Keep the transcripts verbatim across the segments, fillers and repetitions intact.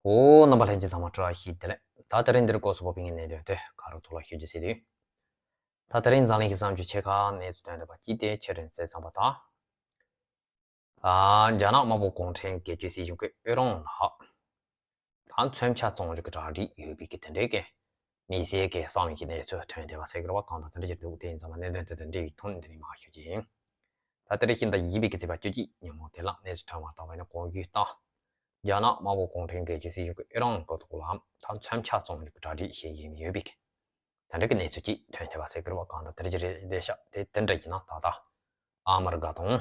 ཨོ། རྣམ་པ་ལྷན་རྒྱས་ཚང་མ་བཀྲ་ཤིས་བདེ་ལེགས། ད་དེ་རིང་འདིར་སྐོར་སོགས་པའི་གནད་དོན་དེ་ག་རུ་ཐོག་ལ་ཤོད་རྒྱུ་ཟེར་དུས། ད་དེ་རིང་འཛམ་གླིང་གི་བསམ་བློ་ཆེ་ཁག་གནས་ཚུལ་ཐོན་བསྡད་པ་གཅིག་དེ་ཕྱི་རིམ་གསལ་ཚང་པ་དང་། ཨ། རྒྱ་ནག་དམར་པོ་གུང་ཁྲན་སྒེར་གཅོད་སྲིད་གཞུང་གི་དབུ་རང་ལ། ད་མཚོན་ཆ་བཙོང་རྒྱུ་གི་གྲ་སྒྲིག་ཡོད་པའི་གི་དེ་འདྲའི་གི་དམིགས་བསལ་གི་གསང་བའི་གི་གནས་ཚུལ་ཐོན་བསྡད་པ་ཟེར་གི་རེད་བ། གང་དང་དེ་འདྲ་ཞིག་འདུག་དེ་ཡིན་ཙང་མ་གནད་དོན་དེ་དང་འབྲེལ་བའི་ཐོག་ནས་འདི་ནས་མར་ཞུ་རྒྱུ་ཡིན། ད་དེ་རིང་ཤིང་རྟ་བཞི་པའི་གི་ཚེས་པ་བཅུ་གཅིག་ཉིན་མོ་དེ་ལ་གནས་ཚུལ་ཐོན་བར་བཏང་བ་ཡིན་ན། གོང་བརྗོད་ལྟར། རྒྱ་ནག་དམར་པོ་གུང་ཁྲན་སྒེར་གཅོད་སྲིད་གཞུང་གི་དབུ་རང་གི་ཐོག་ལ་ད་མཚོན་ཆ་བཙོང་རྒྱུ་གི་གྲ་སྒྲིག་བྱེད་བཞིན་ཡོད་པའི་གི་དེ་འདྲ་གི་གནས་ཚུལ་ཅིག་ཐོན་བསྡད་པ་ཟེར་གི་རེད་བ། གང་དང་དེ་འདྲ་ཞིག་རེད། བསྡད་ཤག་དེ་དེ་འདྲ་ཡིན་ན་ད་ལྟ་ཨ་མི་རི་ཀ་དང་།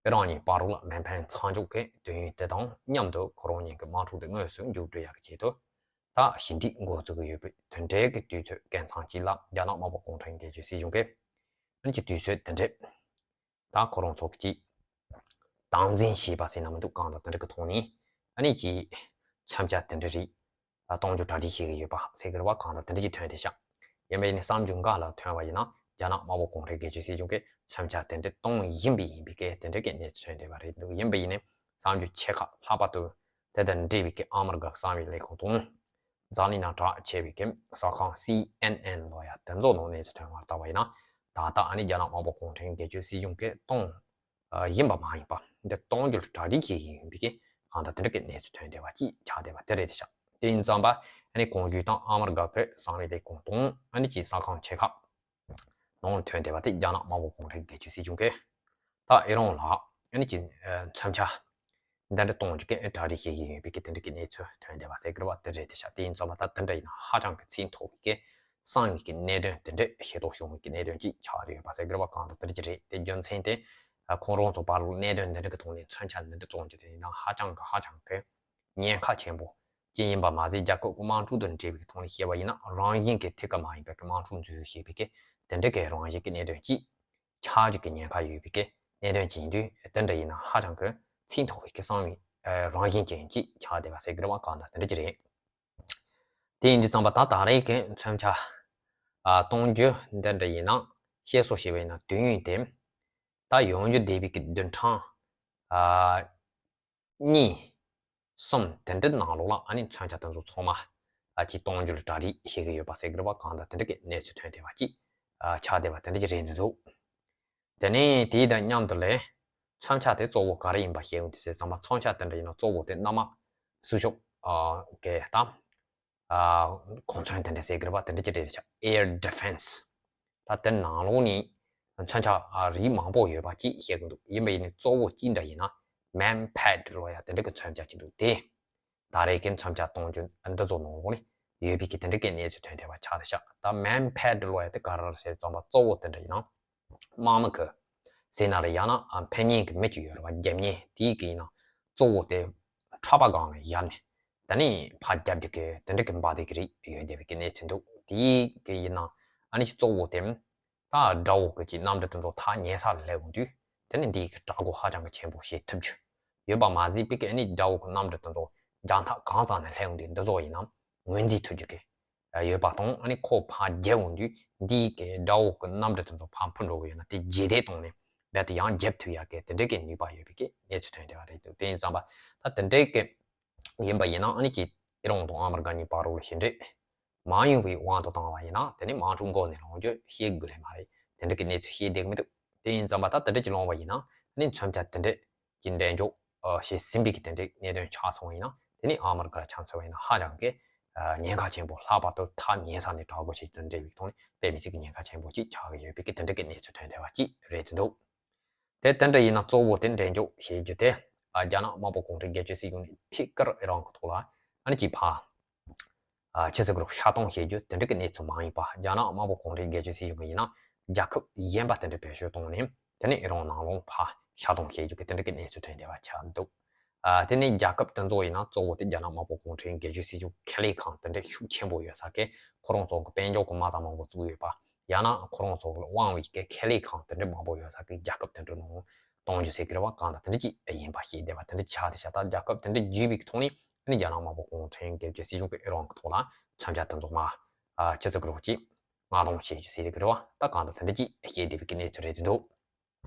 ཨི་རན་གཉིས་བར་ལ་མེ་འཕེན་མཚམས་འཇོག་གི་དུས་ཡུན་དེ་དང་མཉམ་དུ་ཁོ་རང་གཉིས་ཀྱི་དམག་འཁྲུག་དེ་དངོས་སུ་མཇུག་སྒྲིལ་ཡག་གི་ཆེད་དུ། ད་ཞི་འགྲིག་འགོ་འཛུགས་ཀྱི་ཡོད་པའི་དེ་འབྲེལ་གྱི་དུས་ཚོད་སྐད་མཚམས་གཅིག་ལ་རྒྱ་ནག་དམར་པོ་གུང་ཁྲན་སྒེར་གཅོད་སྲིད་གཞུང་གིས་ཨ་ནི་ཀྱི་དུས་ཚོད་དེ་འབྲེལ་ད་ཁོ་རང་ཚོ་གི་ཅིག་སྟངས་འཛིན་བྱས་པ་ཟེར་ན་མི་འདུག་གང་དང་དེ་འདྲ་གི་ཐོག་ནས་ཨ་ནི་ཀྱི་མཚོན་ཆ་དེ་འདྲ་རིགས། གཏོང་རྒྱུ་གྲ་སྒྲིག་བྱེད་ཀྱི་ཡོད་པ་ཟེར་གྱི་རེད་བ། གང་དང་དེ་འདྲ་ཅིག་ཐོན་བསྡད་ཤག་ཡིན་པ་ཡིན་ན་གསར་འགྱུར་འགའ་ལ་ཐོན་པ་ཡིན་ན། རྒྱ་ནག་དམར་པོ་གུང་ཁྲན་སྒེར་གཅོད་སྲིད་གཞུང་གིས་མཚོན་ཆ་དེ་འདྲ་གཏོང་བཞིན་པ་ཡིན་པའི་གི་དེ་འདྲ་གི་གནས་ཚུལ་ཐོན་བསྡད་པ་རེད་འདུག་ཡིན་པ་ཡིན་ན་གསར་འགྱུར་ཆེ་ཁག་ལྷག་པར་དུ་དེ་དང་འབྲེལ་བའི་གི་ཨ་མི་རི་ཀ་གསང་བའི་ལས་ཁུངས་དང་། འཛམ་གླིང་ནང་གྲགས་ཆེ་བའི་གི་གསར་ཁང་སི་ཨེན་ཨེན་ལོ་ཡ་དེ་ཚོ་ནང་གནས་ཚུལ་ཐོན་བར་བལྟས་པ་ཡིན་ན། ད་ལྟ་ཨ་ནི་རྒྱ་ནག་དམར་པོ་གུང་ཁྲན་སྒེར་གཅོད་སྲིད་གཞུང་གིས་གཏོང་ཡིན་པ་མ་ཡིན་པ། འདི་གཏོང་རྒྱུར་གྲ་སྒྲིག་བྱེད་ཀྱི་ཡིན་པའི་གི་གང་ལྟར་དེ་འདྲ་གི་གནས་ཚུལ་ཐོན་བསྡད་པ་ཅིག་ཆགས་བསྡད་པ་དེ་རེད་ཤག་དེ་ཡིན་ཙང་པ་ཨ་ནི་གོང་ཞུས་དང་ཨ་མི་རི་ཀ་གི་གསང་བའི་ལས་ཁུངས་དང་ཨ་ནི་ཅིག་གསར་ཁང་ཆེ་ཁག་ནང་ཐོན་བསྡད་པ་དེ་རྒྱ་ནག་དམར་པོ་གུང་ཁྲན་སྒེར་གཅོད་སྲིད་གཞུང་གིས་ད་ཨི་རན་ལ་ཨ་ནི་ཅིག་མཚོན་ཆ་འདི་འདྲ་གཏོང་རྒྱུ་གི་གྲ་སྒྲིག་བྱེད་ཀྱི་ཡོད་པའི་གི་དེ་འདྲ་གི་གནས་ཚུལ་ཐོན་བསྡད་པ་ཟེར་གི་རེད་བ། དེ་རེད་དེ་ཤག་དེ་ཡིན་ཙང་པ་ད་དེ་འདྲ་ཡིན་ན་ཧ་ཅང་གི་ཚིག་མཐོ་བའི་གི་གསང་བའི་གི་གནད་དོན་དེ་འདྲ་ཤེས་རྟོགས་བྱུང་བའི་གི་གནད་དོན་ཅིག་ཆགས་བསྡད་ཡོད་པ་ཟེར་གི་རེད་བ། གང་ལྟར་དེ་འདྲ་ཅིག་རེད། དེ་རྒྱུ་མཚན་དེ་ཁོང་རང་ཚོ་བར་ལ་གནད་དོན་འདི་འདྲ་གི་ཐོག་ནས་མཚོན་ཆ་འདི་འདྲ་བཙོང་རྒྱུ་དེ་ཡིན་ན་ཧ་ཅང་གི་ཧ་ཅང་གི་ཉེན་ཁ་ཆེན་པོ་ཅིག་ཡིན་པ་མ་ཟད། རྒྱལ་ཁབ་ཀྱི་དམག་འཁྲུག་དང་འབྲེལ་བའི་གི་ཐོག་ནས་བཤད་པ་ཡིན་ན་རང་བཞིན་གྱི་ཐད་ཀ་མ་ཡིན་པའི་གི་དམག་འཁྲུག་འཛུལ་ཞུགས་བྱེད་པའི་གི་དེ་འདྲ་གི་རང་བཞིན་གྱི་གནད་དོན་ཅིག་ཆགས་རྒྱུ་གི་ཉེན་ཁ་ཡོད་པའི་གི་གནད་དོན་ཅིག་ཡིན་དུས། དེ་འདྲ་ཡིན་ན་ཧ་ཅང་གི་ཚིག་མཐོ་བའི་གི་གསང་བའི་རང་བཞིན་ཅན་ཅིག་ཆགས་བསྡད་པ་ཟེར་གི་རེད་བ། གང་ལྟར་དེ་འདྲ་ཅིག་རེད། དེ་ཡིན་དུས་ཙམ་པ་ད་ད་རེས་ཀྱི་མཚོན་ཆ་གཏོང་རྒྱུ་འདི་འདྲ་ཡིན་ན་བཤད་སྲོལ་བྱས་པ་ཡིན་ན་དུས་ཡུན་དེ་ད་ཡོང་རྒྱུ་བསྡད་པའི་གི་བདུན་ཕྲག་གཉིས་གསུམ་དེ་འདྲའི་ནང་ལོགས་ལ་ཨ་ནི་མཚོན་ཆ་དེ་ཚོ་ཚང་མ་ཨ་ཅིག་གཏོང་རྒྱུར་གྲ་སྒྲིག་བྱེད་ཀྱི་ཡོད་པ་ཟེར་གྱི་རེད་བ། གང་ལྟར་དེ་འདྲ་གི་གནས་ཚུལ་ཐོན་བསྡད་པ་ཅིག་ཨ་ཆགས་བསྡད་པ་དེ་འདྲ་ཅིག་རེད་འདུག་དེ་ནས་དེའི་དང་མཉམ་དུ་ལས་མཚོན་ཆ་དེ་གཙོ་བོ་ག་རེ་ཡིན་པ་བཤད་ཡོང་དུས་ཟེར་ཙམ་པ། མཚོན་ཆ་དེ་འདྲ་ཡིན་ན་གཙོ་བོ་དེ་གནམ་དམག་སྲུང་སྐྱོབ་ཨ་གི་ད་ཨ་གོ་མཚོན་དེ་འདྲ་ཟེར་གྱི་རེད་པ། དེ་འདྲ་ཅིག་རེད་ཤག air defense། ད་དེ་ནང་ལོགས་ནས་མཚོན་ཆ་ཨ་རིགས་མང་པོ་ཡོད་པ་ཅིག་བཤད་ཀྱི་འདུག་ཡིན་པ་ཡིན་ནའི་གཙོ་བོ་གཅིག་འདྲ་ཡིན་ན་མེན་ཕེཌ་ལོ་ཡ་དེ་འདྲ་གི་མཚོན་ཆ་ཅིག་འདུག་དེ་ད་རེས་ཀྱི་མཚོན་ཆ་གཏོང་རྒྱུ་འདི་ཚོ་ནང་ལོགས་ནས་ཡོད་པའི་གི་དེ་འདྲ་གི་གནས་ཚུལ་ཐོན་བསྡད་པ་ཆགས་བསྡད་ཤག་ད་མེན་ཕེཌ་ལོ་ཡ་དེ་ག་རེ་རེད་ཟེར་ཙམ་པ་གཙོ་བོ་དེ་འདྲ་ཡིན་ན་དམག་མི་གི་ཟེར་ན་རེད། ཡང་ན་ཨ་ཕེབས་མཁན་གྱི་མི་གཅིག་ཡོད་རེད་བ། རྒྱབ་མཁན་དེའི་གི་ཡིན་ན་གཙོ་བོ་དེ་ཁྲག་པ་སྒང་ལ་ཡར་ནས་ད་ནི་ཕར་རྒྱབ་རྒྱུ་གི་དེ་འདྲ་གི་འབའ་དེ་གི་རིགས་ཡོད་བསྡད་པའི་གི་གནས་ཚུལ་འདུག་དེའི་གི་ཡིན་ན་ཨ་ནི་གཙོ་བོ་དེ་ད་དགྲ་བོ་གི་ཅིག་གནམ་གྲུ་དེ་ཚོ་ཐག་ཉེ་ས་ལ་སླེབས་ཡོང་དུས་དེ་ནི་འདིའི་གི་དྲག་པོ་ཧ་ཅང་གི་ཆེན་པོ་བྱེད་ཐུབ་རྒྱུ་ཡོད་པ་མ་ཟད་པའི་གི་ཨ་ནི་དགྲ་བོ་གི་གནམ་གྲུ་དེ་ཚོ་རྒྱང་ཐག་གང་ཙམ་ནས་སླེབས་ཡོང་དུས་འདི་ཚོ་ཡིན་ན་ངོས་འཛིན་ཐུབ་རྒྱུ་གི་ཡོད་པ་དང་། ཨ་ནི་ཁོ་ཕར་རྒྱབ་འོང་དུས་འདིའི་གི་དགྲ་བོ་གི་གནམ་གྲུ་དེ་ཚོ་ཕར་འཕུར་འགྲོ་གི་ཡོད་ན་དེ་རྗེས་འདེད་བཏང་ནས་རྦད་དེ་ཡང་རྒྱབ་ཐུབ་ཡག་གི་དེ་འདྲའི་གི་ནུས་པ་ཡོད་པའི་གི་གནས་ཚུལ་ཐོན་བསྡད་པ་རེད་འདུག་དེ་ཡིན་ཙང་པ་ད་དེ་འདྲའི་གི་ཡིན་པ་ཡིན་ན་ཨ་ནི་ཅིག་ཨི་རན་དང་ཨ་མི་རི་ཀ་གཉིས་བར་ལ་ཞི་འགྲིག་མ་ཡོང་བའི་དབང་དུ་བཏང་བ་ཡིན་ན་དེ་ནི་དམག་འཁྲུག་འགོ་ནས་ལངས་རྒྱུ་བཤད་དགོས་ལེ་མ་རེད། དེ་འདྲ་གི་གནས་ཚུལ་བཤད་བསྡད་གི་མི་འདུག་དེ་ཡིན་ཙང་པ་ད་དེ་འདྲ་ཅིག་ལངས་པ་ཡིན་ན་ཨ་ནི་མཚོན་ཆ་དེ་འདྲ་གྱི་འགྲན་ཕྱོགས་ཨ་བྱེད་ཟིན་པའི་གི་དེ་འདྲའི་གནད་དོན་ཆགས་སོང་བ་ཡིན་ན་དེ་ནི་ཨ་མི་རི་ཀ་ལ་ཆ་མཚོན་པ་ཡིན་ན་ཧ་ཅང་གི་ཨ་ཉེན་ཁ་ཆེན་པོ། ལྷག་པར་དུ་ཐག་ཉེ་ས་ནས་དྲག་རྒོལ་བྱེད་རྒྱུ་དང་འབྲེལ་བའི་ཐོག་ནས་དཔེ་མི་སྲིད་ཀྱི་ཉེན་ཁ་ཆེན་པོ་ཅིག་ཆགས་ཀྱི་ཡོད་པའི་གི་དེ་འདྲ་གི་གནས་ཚུལ་ཐོན་བསྡད་པ་ཅིག་རེད་འདུག་དེ་དེ་འདྲ་ཡིན་ན་གཙོ་བོ་དེ་འགྲན་ཕྱོགས་བྱེད་རྒྱུ་དེ་ཨ་རྒྱ་ནག་དམར་པོ་གུང་ཁྲན་སྒེར་གཅོད་སྲིད་གཞུང་ནས་ཐད་ཀར་ཨི་རན་གི་ཐོག་ལ་ཨ་ནི་ཅིག་ཕར་ཨ་ཕྱི་སྲིད་ཀྱི་ཤ་སྟོང་བྱེད་རྒྱུ་དེ་འདྲ་གི་གནས་ཚུལ་མ་ཡིན་པ། རྒྱ་ནག་དམར་པོ་གུང་ཁྲན་སྒེར་གཅོད་སྲིད་གཞུང་གི་ཡིན་ན་རྒྱལ་ཁབ་གཞན་པ་དེ་འདྲ་བེད་སྤྱོད་བཏང་ནས་དེ་ནས་ཨི་རན་ནང་ལོགས་ཕར་ཤ་སྟོང་བྱེད་རྒྱུ་གི་དེ་འདྲ་གི་གནས་ཚུལ་ཐོན་བསྡད་པ་ཆགས་འདུག་ཨ་དེ་ནས་རྒྱལ་ཁབ་དེ་ཚོ་ཡིན་ན་གཙོ་བོ་དེ་རྒྱ་ནག་དམར་པོ་གུང་ཁྲན་སྒེར་གཅོད་སྲིད་གཞུང་ཁེ་ལས་ཁང་དེ་འདྲ་ཤུགས་ཆེན་པོ་ཡོད་ས་གི་ཁོ་རང་ཚོ་གི་དཔལ་འབྱོར་གི་མ་རྩ་མང་པོ་བཙུགས་ཡོད་པ། ཡང་ན་ཁོ་རང་ཚོ་གི་དབང་བའི་གི་ཁེ་ལས་ཁང་དེ་འདྲ་མང་པོ་ཡོད་ས་གི་རྒྱལ་ཁབ་དེ་འདྲ་ནང་གཏོང་རྒྱུ་ཟེར་གི་རེད་བ། གང་ལྟར་དེ་འདྲ་ཅིག་ཡིན་པ་ཤེས་བསྡད་པ་དེ་འདྲ་ཆགས་བསྡད་ཤག་ད་རྒྱལ་ཁབ་དེ་འདྲ་བརྒྱུད་པའི་གི་ཐོག་ནས་ཨ་ནི་རྒྱ་ནག་དམར་པོ་གུང་ཁྲན་སྒེར་གཅོད་སྲིད་གཞུང་གི་ཨི་རན་གི་ཐོག་ལ་མཚོན་ཆ་དེ་ཚོ་མར་ཨ་ཕྱི་སྲིད་ཀྱི་རོགས་ཀྱིས་མངགས་གཏོང་བྱེད་རྒྱུ་ཟེར་གི་རེད་བ། ད་གང་ལྟར་དེ་འདྲ་ཅིག་ཤེས་བསྡད་པའི་གི་གནས་ཚུལ་རེད་འདུག་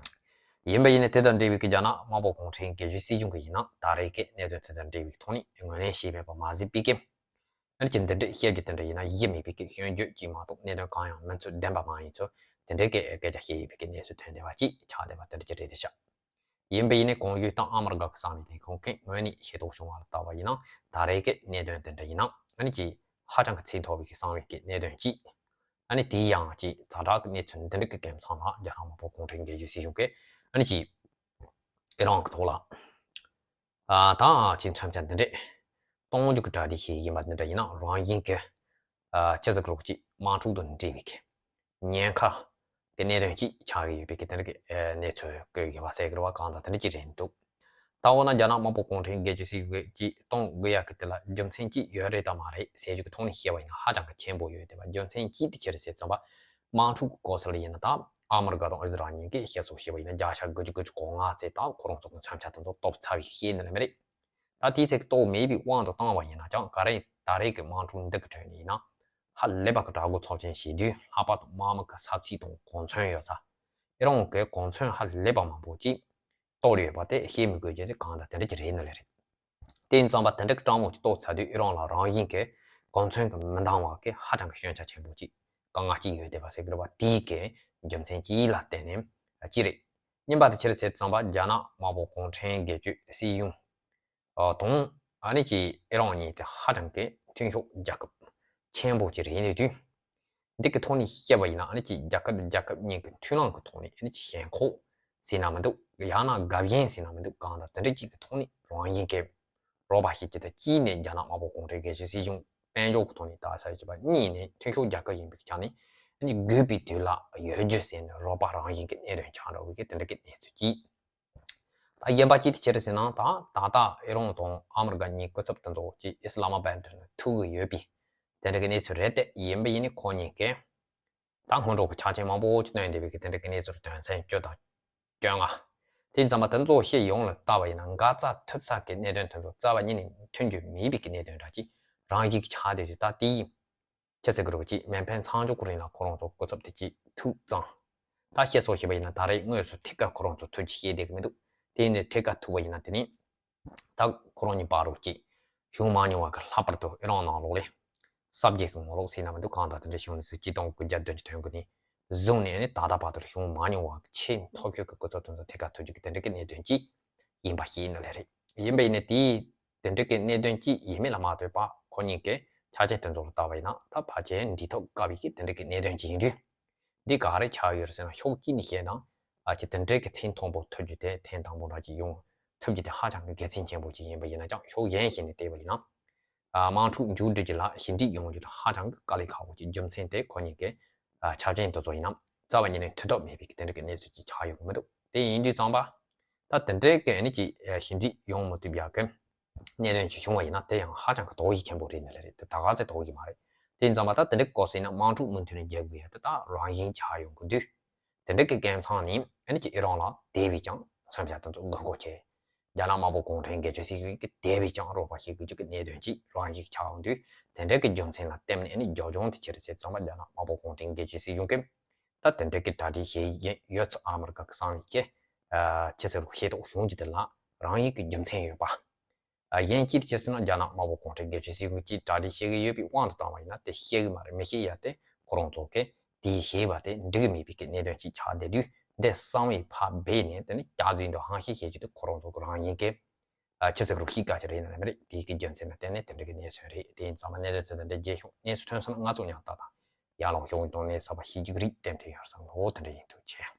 ཡིན་པ་ཡིན་ན། དེ་དང་འབྲེལ་བའི་གི་རྒྱ་ནག་དམར་པོ་གུང་ཁྲན་སྒེར་གཅོད་སྲིད་གཞུང་གི་ཡིན་ན་ད་རེས་ཀྱི་གནད་དོན་དེ་དང་འབྲེལ་བའི་ཐོག་ནས་ངོས་ལེན་བྱས་མེད་པ་མ་ཟད་པའི་གི། ཨ་ནི་ཅི་འདི་འདྲའི་བཤད་རྒྱུ་དེ་འདྲ་ཡིན་ན་ཡིད་མེད་པའི་གི་སྐྱོན་བརྗོད་ཅིག་མ་གཏོགས་གནད་དོན་གང་ཡང་མིན་ཚུལ་བདེན་པ་མ་ཡིན་ཚུལ་དེ་འདྲའི་གི་སྐད་ཆ་བཤད་ཡོད་པའི་གི་གནས་ཚུལ་ཐོན་བསྡད་པ་ཅིག་ཆགས་བསྡད་པ་དེ་འདྲ་ཅིག་རེད་དེ་ཤག་ཡིན་པ་ཡིན་ནའི་གོང་ཞུས་ལྟར་ཨ་མི་རི་ཀ་གི་གསང་བའི་ལས་ཁུངས་ཀྱིས་ངོས་ནས་ཤེས་རྟོགས་བྱུང་བ་ལ་བལྟས་པ་ཡིན་ན་ད་རེས་ཀྱི་གནད་དོན་དེ་འདྲ་ཡིན་ན་ཨ་ནི་ཅིག་ཧ་ཅང་གི་ཚད་མཐོ་བའི་གི་གསང་བའི་གི་གནད་དོན་ཅིག་ཨ་ནི་དེའི་ཡང་ཅིག་ཛ་དྲག་གི་གནས་ཚུལ་འདི་འདྲ་གི་གམ་ཚང་ལ་རྒྱ་ནག་དམར་པོ་གུང་ཁྲན་སྒེར་གཅོད་སྲིད་གཞུང་གིས་ཨ་ནི་ཅིག་ཨི་རན་གི་ཐོག་ལ་ཨ་ད་ཅིག་མཚོན་ཆ་འདི་འདྲས་གཏོང་རྒྱུ་གི་གྲ་སྒྲིག་བྱེད་ཡིན་པ་འདི་འདྲ་ཡིན་ན་རང་བཞིན་གི་ཨ་ཅི་ཟེར་གི་རོགས་ཅིག་དམག་འཁྲུག་དང་འབྲེལ་བའི་གི་ཉེན་ཁ་གི་གནད་དོན་ཅིག་ཆགས་ཀྱི་ཡོད་པའི་གི་དེ་འདྲ་གི་ཨ་གནས་ཚུལ་བཀོད་ཡོད་པ་གསལ་གི་རེད་བ། གང་ལྟར་དེ་འདྲ་ཅིག་རེད་འདུག་ད་འོ་ན་རྒྱ་ནག་དམར་པོ་གུང་ཁྲན་སྒེར་གཅོད་སྲིད་གཞུང་གིས་གཏོང་དགོས་ཡག་གི་དེ་ལ་རྒྱུ་མཚན་ཅིག་ཡོད་རེད་དམ་མ་རེད་ཟེར་རྒྱུ་གི་ཐོག་ནས་བཤད་པ་ཡིན་ན་ཧ་ཅང་གི་ཆེན་པོ་ཡོད་དེ་བ། རྒྱུ་མཚན་ཅིག་དེ་ཅི་རེད་ཟེར་ཙམ་པ་དམག་འཁྲུག་གི་སྐོར་ཟེར་ལ་ཡིན་ན་ད་ཨ་མི་རི་ཀ་དང་ཨི་ཟི་རལ་གཉིས་ཀས་བཤད་སྲོལ་བཤད་པ་ཡིན་ན་བརྒྱ་ཆ་དགུ་བཅུ་དགུ་བཅུ་གོ་ལྔ་ཙམ་ད་ཁོ་རང་ཚོ་གི་མཚོན་ཆ་དེ་ཚོ་གཏོར་ཚར་བའི་ཤེས་ནི་ལ་མི་རེད། ད་དེའི་ཚེ་གི་གཏོར་མེད་པའི་དབང་དུ་བཏང་བ་ཡིན་ན་ཀྱང་ག་རེ་ད་རེས་ཀྱི་དམག་འཁྲུག་འདི་གི་ཁྲོད་ནས་ཡིན་ན་ཧ་ལས་པ་གི་དྲག་རྒོལ་ཚབས་ཆེན་བྱེད་དུས་ལྷག་པར་དུ་དམག་མི་གི་ས་ཚིགས་དང་གོ་མཚོན་ཡོད་ས་ཨི་རན་གྱི་གོ་མཚོན་ཧ་ལས་པ་མང་པོ་ཅིག་གཏོར་ཡོད་པ་དེ་བཤད་མི་དགོས་རྒྱུ་དེ་གང་ལྟར་དེ་འདྲ་ཅིག་རེད་ནི་ལས་རེད། དེ་ཡིན་ཙང་པ་དེ་འདྲ་གི་དྲང་མོ་ཅིག་གཏོར་ཚར་དུས་ཨི་རན་ལ་རང་བཞིན་གྱི་གོ་མཚོན་གྱི་མི་འདང་བ་གི་ཧ་ཅང་གི་སྐྱོན་ཆ་ཆེན་པོ་ཅིག་དཀའ་ངལ་ཅིག་ཡོད་བསྡད་པ་ཟེར་གི་རེད་བ། དེའི་གི་རྒྱུ་མཚན་ཅིག་ལ་བརྟེན་ནས་ཅི་རེད། གཉིས་པ་དེ་ཕྱིར་ཟེར་ཙམ་པ་རྒྱ་ནག་དམར་པོ་གུང་ཁྲན་སྒེར་གཅོད་སྲིད་གཞུང་དང་ཨ་ནི་ཅིག་ཨི་རན་གཉིས་དེ་ཧ་ཅང་གི་མཐུན་ཕྱོགས་རྒྱལ་ཁབ་ཆེན་པོ་ཅིག་རེད་ཡིན་དུས། འདི་གི་ཐོག་ནས་བཤད་པ་ཡིན་ན་ཨ་ནི་ཅིག་རྒྱལ་ཁབ་རྒྱལ་ཁབ་གཉིས་ཀྱི་མཐུན་ལམ་གྱི་ཐོག་ནས་ཨ་ནི་ཅིག་ཞེན་ཁོག་ཟེར་ན་མི་འདུག་ཡང་ན་དགའ་ཞེན་ཟེར་ན་མི་འདུག་གང་ལྟར་དེ་འདྲ་ཅིག་གི་ཐོག་ནས་རང་བཞིན་གྱི་རོགས་པ་བྱེད་ཀྱི་དང་གཅིག་ནས་རྒྱ་ནག་དམར་པོ་གུང་ཁྲན་སྒེར་གཅོད་སྲིད་གཞུང་དཔལ་འབྱོར་གྱི་ཐོག་ནས་ད་ས་ཡོད་པ་གཉིས་ནས་མཐུན་ཕྱོགས་རྒྱལ་ཁབ་ཡིན་པའི་ཆ་ནས་ཨ་ནི་དགོས་པའི་དུས་ལ་ཡོད་རྒྱུ་ཟེར་ནས་རོགས་པ་རང་བཞིན་གྱི་གནད་དོན་ཆགས་འགྲོ་བའི་གི་དེ་འདྲ་གི་གནས་ཚུལ་གཅིག་ད་གཞན་པ་ཅིག་དེ་ཕྱིར་ཟེར་ན་ད་ད་ལྟ་ཨི་རན་དང་ཨ་མི་རི་ཀ་གཉིས་སྐུ་ཚབ་དེ་ཚོ་ཅིག་ཨི་སི་ལ་མ་བྷད་འདྲ་ནས་ཐུག་གི་ཡོད་པའི་དེ་འདྲ་གི་གནས་ཚུལ་རེད་དེ། ཡིན་པ་ཡིན་ནི་ཁོ་གཉིས་ཀས་ད་སྔོན་འགྲོ་གི་ཆ་རྐྱེན་མང་པོ་ཅིག་བཏོན་བསྡད་པའི་གི་དེ་འདྲ་གི་གནས་ཚུལ་དོན་ཚན་བཅུ་དང་བཅོ་ལྔ། དེ་ཙམ་པ་དེ་ཚོ་ཤེས་ཡོང་ལ་ལྟ་བ་ཡིན་ན་འགག་རྩ་ཐུབ་ས་གི་གནད་དོན་དེ་ཚོ་རྩ་བ་ཉིད་ནས་མཐུན་རྒྱུ་མེད་པའི་གི་གནད་དོན་འདྲ་ཅིག་རང་བཞིན་གྱི་ཆགས་བསྡད་དུས་ད་དེ་ཡིན། ཅི་ཟེར་གི་རེད་ཅིག་མེ་འཕེན་མཚམས་འཇོག་གི་རིང་ལ་ཁོ་རང་ཚོ་སྐུ་ཚབ་དེ་ཅིག་ཐུག་ཙང་། ད་བཤད་སྲོལ་བྱས་པ་ཡིན་ན་ད་རེས་དངོས་སུ་ཐད་ཀར་ཁོ་རང་ཚོ་ཐུག་ཅིག་བཤད་བསྡད་གི་མི་འདུག་དེ་ཡིན་ནའི་ཐད་ཀར་ཐུག་པ་ཡིན་ན་དེ་ནི། ད་ཁོ་རང་གཉིས་བར་རོགས་ཀྱིས་བྱུང་མ་མྱོང་བ་གི་ལྷག་པར་དུ་ཨི་རན་ནང་ལོགས་ལས་གསར་བརྗེ་གི་ངོ་ལོག་ཟེར་ན་མི་འདུག་གང་ལྟར་དེ་འདྲ་བྱུང་ནས་སྲིད་སྤྱི་སྟོང་དགུ་བརྒྱ་བདུན་ཅུ་དོན་དགུ་ནས་བཟུང་ནས་ནི་ད་ལྟ་བར་དུ་བྱུང་མ་མྱོང་བ་གི་ཆེས་མཐོ་ཤོས་ཀྱི་སྐུ་ཚབ་དེ་ཚོ་ཐད་ཀར་ཐུག་རྒྱུ་གི་དེ་འདྲ་གི་གནད་དོན་ཅིག་ཡིན་པ་ཤེས་ནི་ལས་རེད། ཡིན་པ་ཡིན་ནའི་དེའི་དེ་འདྲ་གི་གནད་དོན་ཅིག་ཡིན་མིན་ལ་མ་ལྟོས་པ་ཁོ་གཉིས་ཀྱི་ཆ་རྐྱེན་དེ་ཚོ་ལ་ལྟ་བ་ཡིན་ན་ད་ཕལ་ཆེར་འགྲིག་ཐབས་དཀའ་བའི་གི་དེ་འདྲ་གི་གནད་དོན་ཅིག་ཡིན་དུས། འདི་ག་རེ་ཆགས་ཡོད་རེད་ཟེར་ན་ཕྱོགས་གཅིག་ནས་བཤད་ན་ཨ་ཅེ་དེ་འདྲའི་གི་ཚད་མཐོན་པོ་ཐུབ་རྒྱུ་དེ་ཐེངས་དང་པོ་འདྲ་ཅིག་ཡོང་ཐུབ་རྒྱུ་དེ་ཧ་ཅང་གི་དགེ་མཚན་ཆེན་པོ་ཅིག་ཡིན་པ་ཡིན་ན་ཀྱང་ཕྱོགས་གཞན་ཞིག་ནས་བལྟས་པ་ཡིན་ན། ཨ་དམག་འཁྲུག་མཇུག་སྒྲིལ་རྒྱུ་ལ་ཞི་འགྲིག་ཡོང་རྒྱུ་དེ་ཧ་ཅང་གི་དཀའ་ལས་ཁག་པོ་ཅིག་རྒྱུ་མཚན་དེ་ཁོ་གཉིས་ཀྱི་ཨ་ཆ་རྐྱེན་དེ་ཚོ་ཡིན་ན་རྩ་བ་ཉིད་ནས་མཐུན་ཐབས་མེད་པའི་གི་དེ་འདྲ་གི་གནས་ཚུལ་ཅིག་ཆགས་ཡོང་གི་མི་འདུག་དེ་ཡིན་དུས་ཙམ་པ། ད་དེ་འདྲའི་གི་ཨ་ནི་ཅིག་ཨ་ཞི་འགྲིག་ཡོང་མི་ཐུབ་ཡག་གི་གནད་དོན་ཅིག་བྱུང་བ་ཡིན་ན་དེ་ཡང་ཧ་ཅང་གི་དོགས་ཡིག་ཆེན་པོ་རེད་ནི་ལས་རེད། དེ་ད་ག་ཚད་དོགས་ཡིག་མ་རེད། དེ་ཡིན་ཙང་མ་ད་དེ་འདྲའི་སྐོར་ཟེར་ན་དམག་འཁྲུག་མུ་མཐུད་ནས་རྒྱག་དགོས་ཡ་དེ་ད་རང་བཞིན་ཆགས་ཡོང་གི་འདུག་དེ་འདྲའི་གི་རྐྱེན་ཚང་ནི་ཨ་ནི་ཅིག་ཨི་རན་ལ་དེ་བས་ཀྱང་མཚོན་ཆ་དེ་ཚོ་དགོས་མཁོ་ཆེ། རྒྱ་ནག་དམར་པོ་གུང་ཁྲན་སྒེར་གཅོད་སྲིད་གཞུང་གི་དེ་བས་ཀྱང་རོགས་པ་བྱེད་དགོས་རྒྱུ་གི་གནད་དོན་ཅིག་རང་བཞིན་ཆགས་ཡོང་དུས་དེ་འདྲའི་གི་རྒྱུ་མཚན་ལ་བརྟེན་ནས་ཨ་ནི་རྒྱབ་ལྗོངས་དེ་ཕྱིར་ཟེར་ཙང་མ་རྒྱ་ནག་དམར་པོ་གུང་ཁྲན་སྒེར་གཅོད་སྲིད་གཞུང་གི་ད་དེ་འདྲའི་གི་གྲ་སྒྲིག་བྱེད་ཡོད་ཚུལ་ཨ་མི་རི་ཀ་གི་གསང་བའི་གི་ཨ་ཆེ་ཟེར་རུ་ཤེས་རྟོགས་བྱུང་རྒྱུ་དེ་ལ་རང་ཡིག་གི་རྒྱུ་མཚན་ཡོད་པ། ཨ་གཞན་གཅིག་ཏུ་ཕྱིར་ཟེར་ན་རྒྱ་ནག་དམར་པོ་གུང་ཁྲན་སྒེར་གཅོད་སྲིད་གཞུང་གིས་གྲ་སྒྲིག་བྱེད་ཀྱི་ཡོད་པའི་དབང་དུ་བཏང་བ་ཡིན་ན་དེ་བཤད་གི་མ་རེད། མི་བཤད་ཡ་དེ་ཁོ་རང་ཚོ་གིས་དེའི་བྱས་པ་དེ་འགྲིག་གི་མེད་པའི་གི་གནད་དོན་ཅིག་ཆགས་བསྡད་དུས་འདི་གསང་བའི་ཕར་སྦས་ནས་དེ་ནི་སྐྱག་རྫུན་དང་ཧང་ཤེད་བཤད་རྒྱུ་དེ་ཁོ་རང་ཚོ་གི་རང་ཡིན་གི་ཨ་ཆེ་ཟེར་རུ་ཤེས་དཀའ་ཅིག་རེད་ན་མི་རེད། དེའི་གི་རྒྱུ་མཚན་ལ་བརྟེན་ནས་དེ་འདྲ་གི་གནས་ཚུལ་རེད། དེ་ཡིན་ཙང་མ་གནད་དོན་ཚོ་དེ་འདྲ་རྒྱས་ཤོག་གནས་ཚུལ་ཐོན་སོང་ན་ང་ཚོ་མཉམ་ལྟ་དང་ཡར་ལངས་ཤོག་དང་གནས་ཚབ་པ་ཤེས་རྒྱུ་གི་རིགས་ཏན་ཏན་ཡོད་བསམ་ལོ་དེ་འདྲ་ཡིན་འདུག་ཆེ།